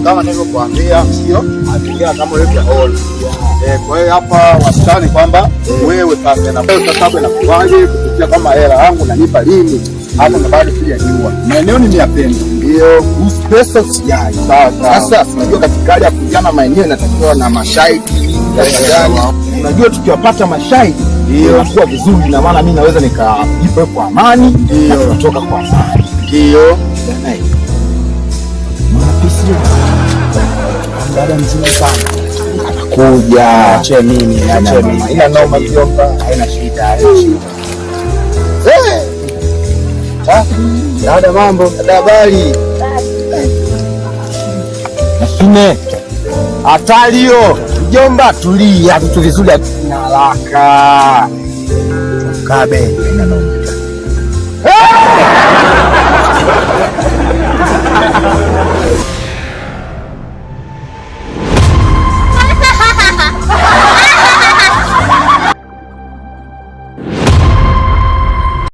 Kama nilivyokuambia, sio mazingira kama ulivyoona. Kwa hiyo hapa wastani kwamba wewe sasa na pesa yako inakuwaje kupitia kama hela yangu nanipa lini? Hapo ndo bado sijajua. Maeneo nimeyapenda. Ndio. Kuhusu pesa usijali. Sawa sawa. Sasa unajua katika hali ya kuuziana maeneo inatakiwa na mashahidi gani. Unajua tukiwapata mashahidi Ndio. inakuwa vizuri, na maana mimi naweza nikajipa kwa amani na Ndio. tukatoka kwa amani. Ndio. Dada mzima sana anakuja. Ache mimi, ache mimi. Haina noma mjomba. Haina shida, haina shida. Dada mambo. Dada habari. Mashine hatari hiyo mjomba, tulia, vitu vizuri hatuna haraka. Kabe. Haina noma.